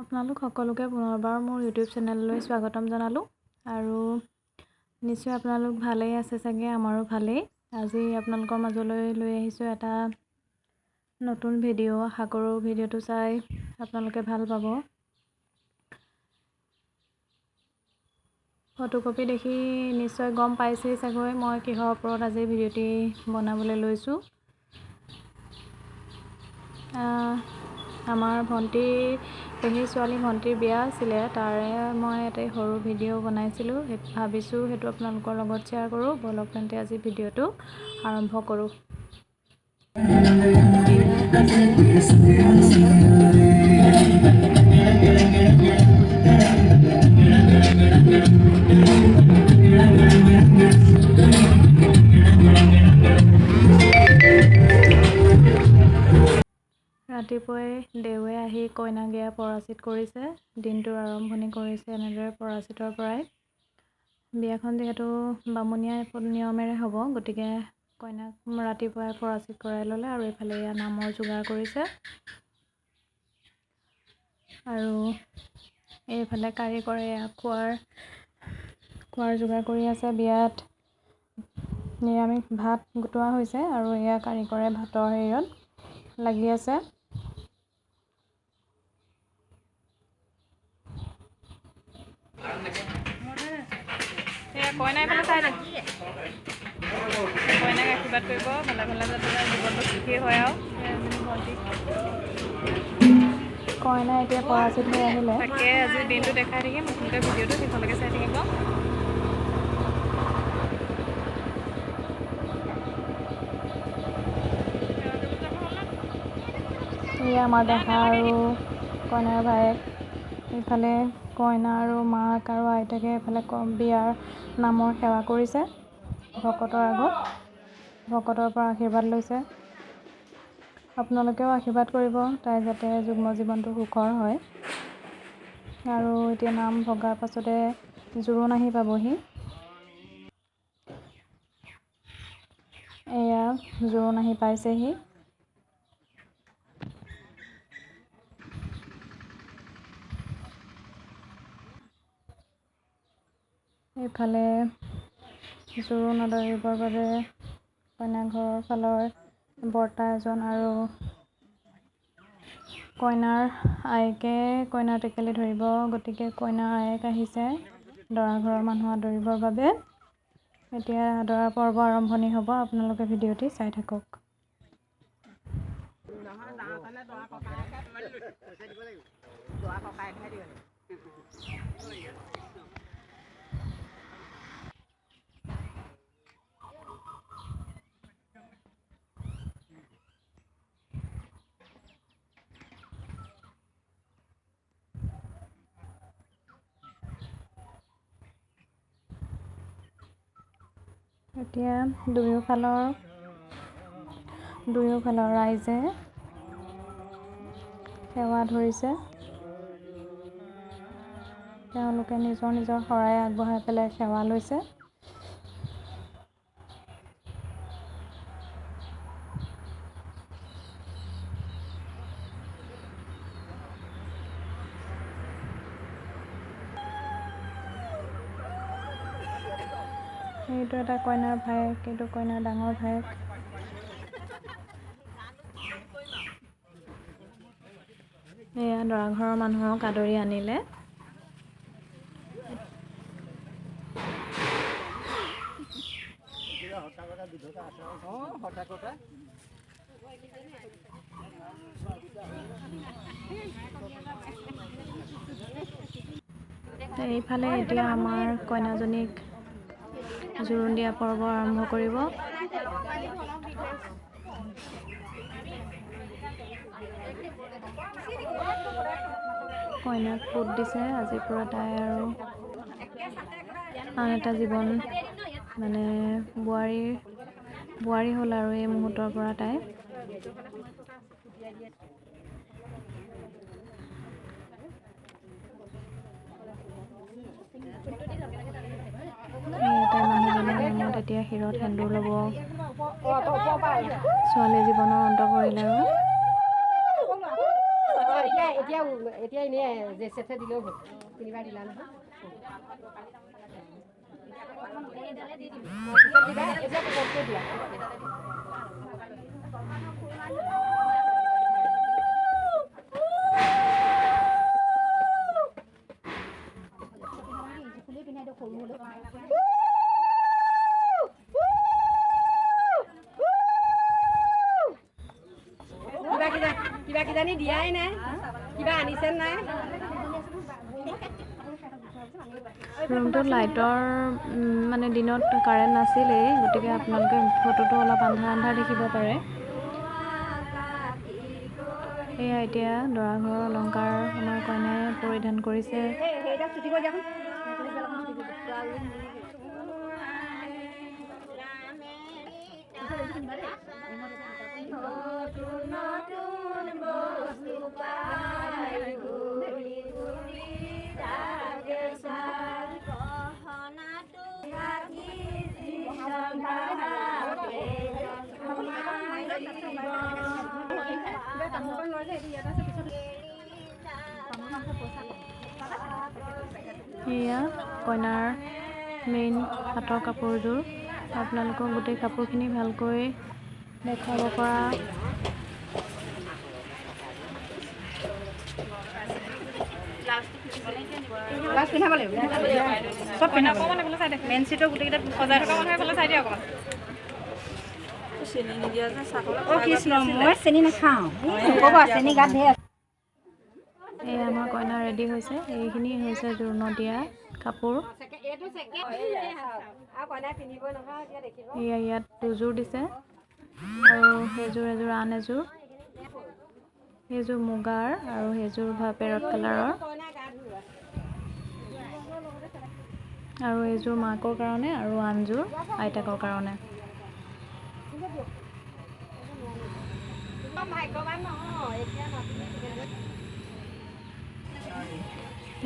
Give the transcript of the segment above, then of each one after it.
আপোনালোক সকলোকে পুনৰবাৰ মোৰ ইউটিউব চেনেললৈ স্বাগতম জনালোঁ। আৰু নিশ্চয় আপোনালোক ভালেই আছে চাগে, আমাৰো ভালেই। আজি আপোনালোকৰ মাজলৈ লৈ আহিছোঁ এটা নতুন ভিডিঅ'। আশা কৰোঁ ভিডিঅ'টো চাই আপোনালোকে ভাল পাব। ফটোকপি দেখি নিশ্চয় গম পাইছেই চাগৈ মই কিহৰ ওপৰত আজি ভিডিঅ'টি বনাবলৈ লৈছোঁ। আমাৰ ভণ্টিৰ পেহীৰ ছোৱালী ভণ্টিৰ বিয়া আছিলে, তাৰে মই এটা সৰু ভিডিঅ' বনাইছিলোঁ। ভাবিছোঁ সেইটো আপোনালোকৰ লগত শ্বেয়াৰ কৰোঁ। ব'লক তেন্তে আজি ভিডিঅ'টো আৰম্ভ কৰোঁ। ৰাতিপুৱাই দেৱে আহি কইনাক এয়া পৰাচিত কৰিছে। দিনটোৰ আৰম্ভণি কৰিছে এনেদৰে পৰাচিতৰ পৰাই। বিয়াখন যিহেতু বামুণীয়া নিয়মেৰে হ'ব, গতিকে কইনাক ৰাতিপুৱাই পৰাচিত কৰাই ল'লে। আৰু এইফালে এয়া নামৰ যোগাৰ কৰিছে। আৰু এইফালে কাৰিকৰে এয়া খোৱাৰ খোৱাৰ যোগাৰ কৰি আছে। বিয়াত নিৰামিষ ভাত গোটোৱা হৈছে আৰু এয়া কাৰিকৰে ভাতৰ হেৰিয়ত লাগি আছে। কইনা এইফালে চাই দে, কইনাক আশীৰ্বাদ কৰিব, ভালে ভালে যাতে জীৱনটো সুখী হয়। আৰু ভণ্টি কইনা এতিয়া পৰাচিত হৈ আহিলে। তাকে আজি দিনটো দেখাই থাকিম, আপোনালোকে ভিডিঅ'টো শেষলৈকে চাই থাকিব। এয়া আমাৰ দেহা আৰু কইনাৰ ভায়েক। ইফালে কইনা আৰু মাক আৰু আইতাকে এইফালে বিয়াৰ নামৰ সেৱা কৰিছে ভকতৰ আগত, ভকতৰ পৰা আশীৰ্বাদ লৈছে। আপোনালোকেও আশীৰ্বাদ কৰিব তাই যাতে যুগ্ম জীৱনটো সুখৰ হয়। আৰু এতিয়া নাম ভগাৰ পাছতে জোৰোণ আহি পাবহি। এয়া জোৰোণ আহি পাইছেহি। এইফালে জোৰোণ আদৰিবৰ বাবে কইনা ঘৰৰ ফালৰ বৰ্তা এজন আৰু কইনাৰ আয়েকে কইনাৰ টেকেলি ধৰিব, গতিকে কইনাৰ আয়েক আহিছে দৰা ঘৰৰ মানুহ আদৰিবৰ বাবে। এতিয়া আদৰাৰ পৰ্ব আৰম্ভণি হ'ব, আপোনালোকে ভিডিঅ'টি চাই থাকক। এতিয়া দুয়োফালৰ দুয়োফালৰ ৰাইজে সেৱা ধৰিছে। তেওঁলোকে নিজৰ নিজৰ শৰাই আগবঢ়াই পেলাই সেৱা লৈছে। এইটো এটা কইনাৰ ভায়েক, এইটো কইনাৰ ডাঙৰ ভায়েক। এয়া দৰা ঘৰৰ মানুহক আদৰি আনিলে। এইফালে এতিয়া আমাৰ কইনাজনীক জোৰোণ দিয়া পৰ্ব আৰম্ভ কৰিব। কইনাক ফুট দিছে, আজিৰ পৰা তাই আৰু আন এটা জীৱন মানে বোৱাৰী বোৱাৰী হ'ল আৰু এই মুহূৰ্তৰ পৰা তাই। তাই মানুহজনৰ নামত এতিয়া শিৰত সেন্দুৰ ল'ব। ছোৱালী জীৱনৰ অন্ত পৰিল আৰু। এতিয়া এতিয়া এনেই জেচেফে দিলেও হ'ল, তিনিবাৰ দিলা নহয়। এতিয়া দিয়া। কিবা কিজানি দিয়াই নাই, কিবা আনিছে নাই। ৰুমটোত লাইটৰ মানে দিনত কাৰেণ্ট নাছিলেই, গতিকে আপোনালোকে ফটোটো অলপ আন্ধাৰ আন্ধাৰ দেখিব পাৰে। এয়া এতিয়া দৰা ঘৰৰ অলংকাৰ আমাৰ কইনাই পৰিধান কৰিছে। এয়া কইনাৰ মেইন পাটৰ কাপোৰযোৰ। আপোনালোকক গোটেই কাপোৰখিনি ভালকৈ দেখুৱাব পৰা এই আমাৰ কইনা ৰেডি হৈছে। এইখিনি হৈছে জোৰোণত দিয়া কাপোৰ। এয়া ইয়াত দুযোৰ দিছে আৰু সেইযোৰ এযোৰ আন এযোৰ, সেইযোৰ মুগাৰ আৰু সেইযোৰ পেৰট কালাৰৰ, আৰু এইযোৰ মাকৰ কাৰণে আৰু আনযোৰ আইতাকৰ কাৰণে।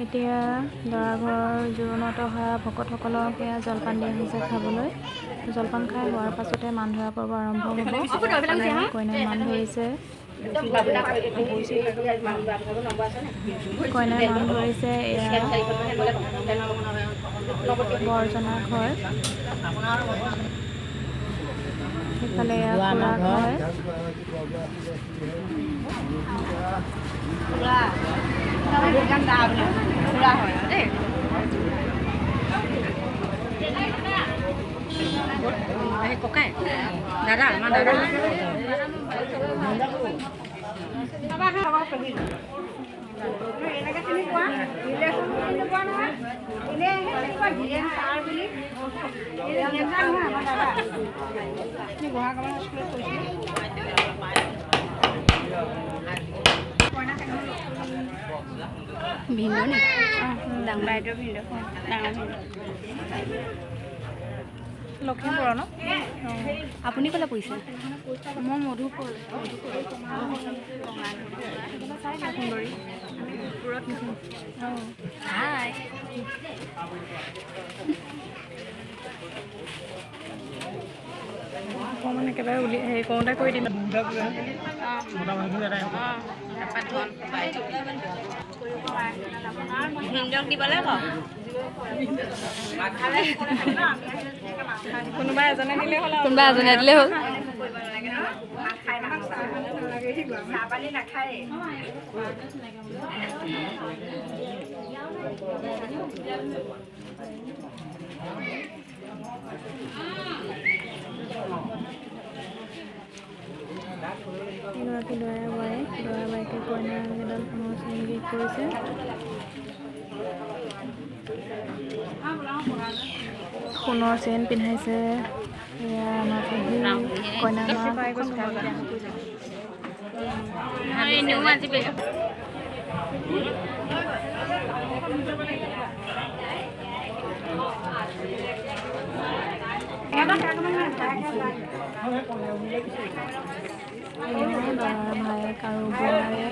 এতিয়া দৰা ঘৰৰ জোৰোণত অহা ভকতসকলক এয়া জলপান দিয়া হৈছে খাবলৈ। জলপান খাই হোৱাৰ পাছতে মান ধৰা পৰ্ব আৰম্ভ হ'ব। কইনাই মান ধৰিছে, কইনাই মান ধৰিছে। এয়া বৰজনাক হয়, সেইফালে এয়া খুৰাক হয়। ককাই দাদা, আমাৰ দাদা এনেকৈ চিনি পোৱা, চিনি পোৱা নহয়, এনেই চিনি পোৱা ধীৰেণ ছাৰ বুলি। ধীৰেণ ছাৰ নহয়, আমাৰ দাদা গোহাঁই স্কুলত কৈছিলে। ভিনদেউ নি? ডাঙৰ বাইদেউ ভিনদেউ, ডাঙৰ ভিনদেউ। লখিমপুৰৰ ন? আপুনি ক'লৈ পৰিছে? মই মধুপুৰ। সুন্দৰী। হাই। অকণমান একেবাৰে উলি হেৰি কৰোঁতে কৰি দিম। কোনোবা এজনে দিলে হ'ল, কোনোবা এজনে দিলে হ'ল। এগৰাকী দৰা বায়েক, দৰা বায়েকে কইনাক এডাল সোণৰ চেইন গিফ্ট কৰিছে। সোণৰ চেইন পিন্ধাইছে। এয়া আমাৰ পেহী, কইনা মাক। দৰাৰ ভায়েক আৰু বোৱাৰীয়ে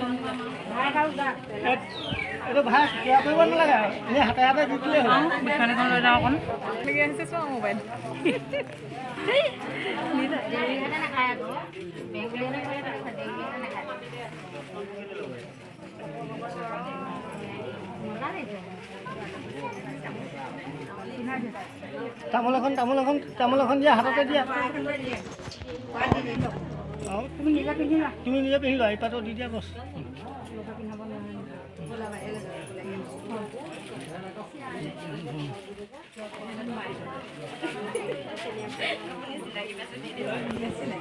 তামোল এখন তামোল এখন তামোল এখন দিয়া, হাততে দিয়া। তুমি নিজে পিন্ধি লোৱা। তুমি নিজে পিন্ধি লোৱা, এই পাতো দি দিয়া বছ।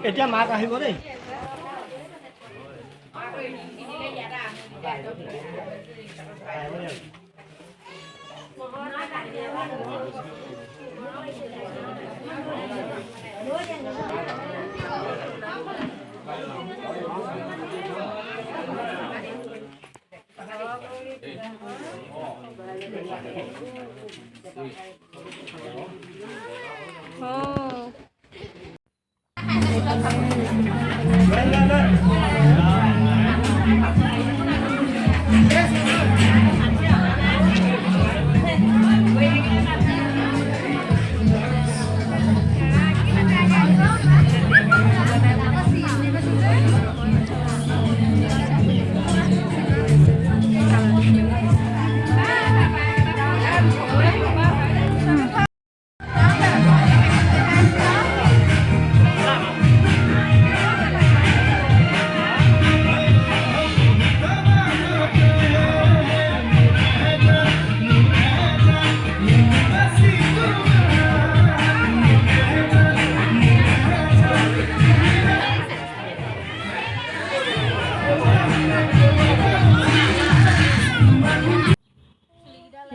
এতিয়া মাক আহিব দেই।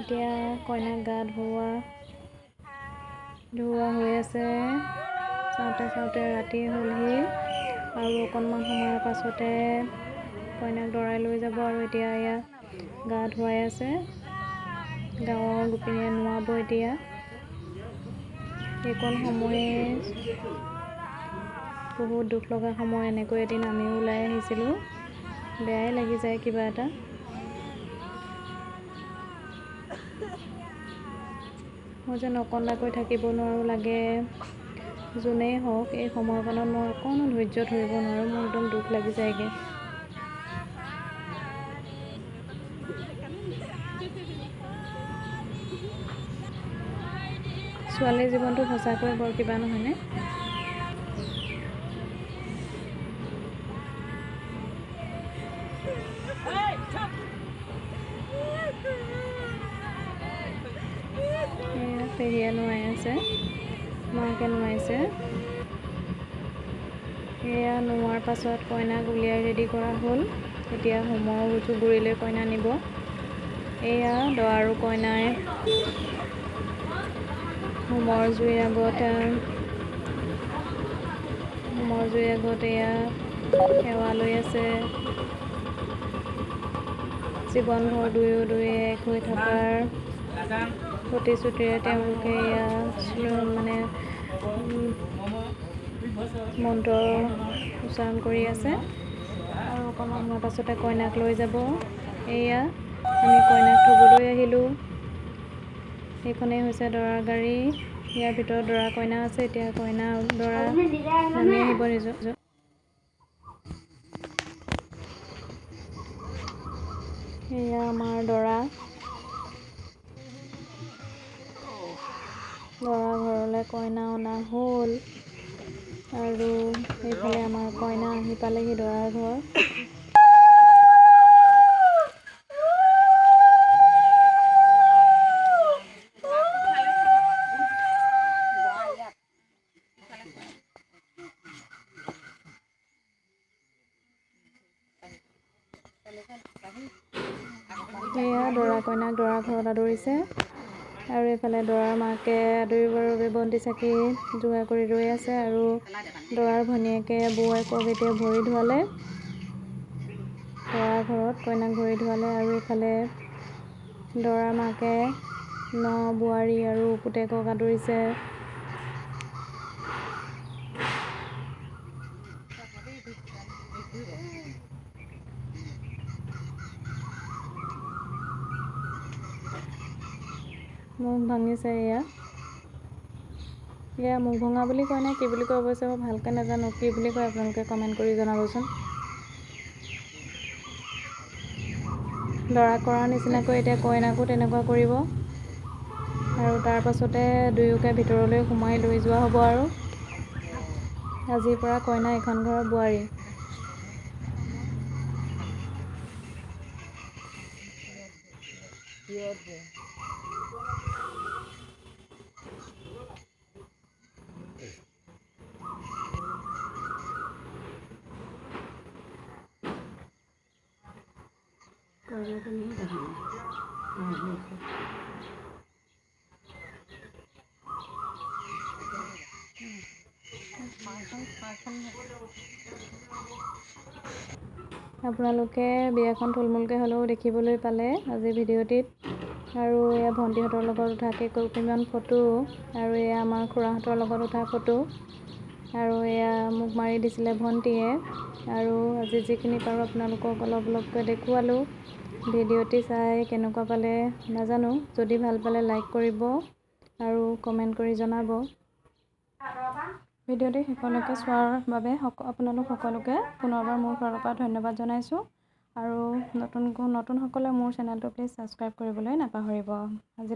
এতিয়া কইনাক গা ধুওৱা ধুওৱা হৈ আছে। চাওঁতে চাওঁতে ৰাতি হ'লহি আৰু অকণমান সময়ৰ পাছতে কইনাক দৰাই লৈ যাব। আৰু এতিয়া এয়া গা ধুৱাই আছে, গাঁৱৰ গোপিনীয়ে নোৱাব। এতিয়া এইকণ সময়ে বহুত দুখ লগা সময়। এনেকৈ এদিন আমিও ওলাই আহিছিলোঁ, বেয়াই লাগি যায় কিবা এটা। মই যেন অকণাকৈ থাকিব নোৱাৰোঁ, লাগে যোনেই হওক এই সময়কণত মই অকণো ধৈৰ্য ধৰিব নোৱাৰোঁ, মোৰ একদম দুখ লাগি যায়গৈ। ছোৱালীৰ জীৱনটো সঁচাকৈ বৰ কিবা নহয়নে? পেহীয়ে নোৱাই আছে, মাকে নোৱাইছে। এয়া নোৱাৰ পাছত কইনাক উলিয়াই ৰেডি কৰা হ'ল। এতিয়া হোমৰ গুৰিলৈ কইনা নিব। এয়া দৰা আৰু কইনাই হোমৰ জুইৰ আগত এয়া সেৱা লৈ আছে। জীৱনভৰ দুয়ো দুয়ে এক হৈ থকাৰ প্ৰতিশ্ৰুতিৰে তেওঁলোকে এয়া মানে মন্ত্ৰ উচ্চাৰণ কৰি আছে। আৰু অকণমান সময়ৰ পাছতে কইনাক লৈ যাব। এয়া আমি কইনাক থ'বলৈ আহিলোঁ। এইখনেই হৈছে দৰাৰ গাড়ী। ইয়াৰ ভিতৰত দৰা কইনা আছে। এতিয়া কইনা দৰা নামি আহিব নিজৰ। এয়া আমাৰ দৰা, দৰা ঘৰলৈ কইনা অনা হ'ল। আৰু এইফালে আমাৰ কইনা আহি পালেহি দৰাৰ ঘৰ। এয়া দৰা কইনাক দৰা ঘৰত আদৰিছে। আৰু এইফালে দৰাৰ মাকে আদৰিবৰ বাবে বন্তি চাকি যোগাৰ কৰি ৰৈ আছে। আৰু দৰাৰ ভনীয়েকে বৌৱেকক এতিয়া ভৰি ধুৱালে, দৰাৰ ঘৰত কইনাক ভৰি ধুৱালে। আৰু এইফালে দৰাৰ মাকে ন বোৱাৰী আৰু পুতেকক আদৰিছে। মুখ ভাঙিছে। এয়া এয়া মুখ ভঙা বুলি কয় নে কি বুলি কয় অৱশ্যে মই ভালকৈ নাজানো, কি বুলি কয় আপোনালোকে কমেণ্ট কৰি জনাবচোন। দৰাক কৰাৰ নিচিনাকৈ এতিয়া কইনাকো তেনেকুৱা কৰিব। আৰু তাৰ পাছতে দুয়োকে ভিতৰলৈ সোমাই লৈ যোৱা হ'ব। আৰু আজিৰ পৰা কইনা এইখন ঘৰৰ বোৱাৰী। আপোনালোকে বিয়াখন থুলমূলকৈ হ'লেও দেখিবলৈ পালে আজি ভিডিঅ'টিত। আৰু এয়া ভণ্টিহঁতৰ লগত উঠা কেইকপিমান ফটো, আৰু এয়া আমাৰ খুৰাহঁতৰ লগত উঠা ফটো, আৰু এয়া মোক মাৰি দিছিলে ভণ্টিয়ে। আৰু আজি যিখিনি পাৰোঁ আপোনালোকক অলপ অলপকৈ দেখুৱালোঁ। ভিডিঅ'টি চাই কেনেকুৱা পালে নাজানো, যদি ভাল পালে লাইক কৰিব আৰু কমেণ্ট কৰি জনাব। ভিডিঅ'টি শেষলৈকে চোৱাৰ বাবে আপোনালোক সকলোকে পুনৰবাৰ মোৰ ফালৰ পৰা ধন্যবাদ জনাইছোঁ। আৰু নতুনসকলে মোৰ চেনেলটো প্লিজ ছাবস্ক্ৰাইব কৰিবলৈ নাপাহৰিব। আজি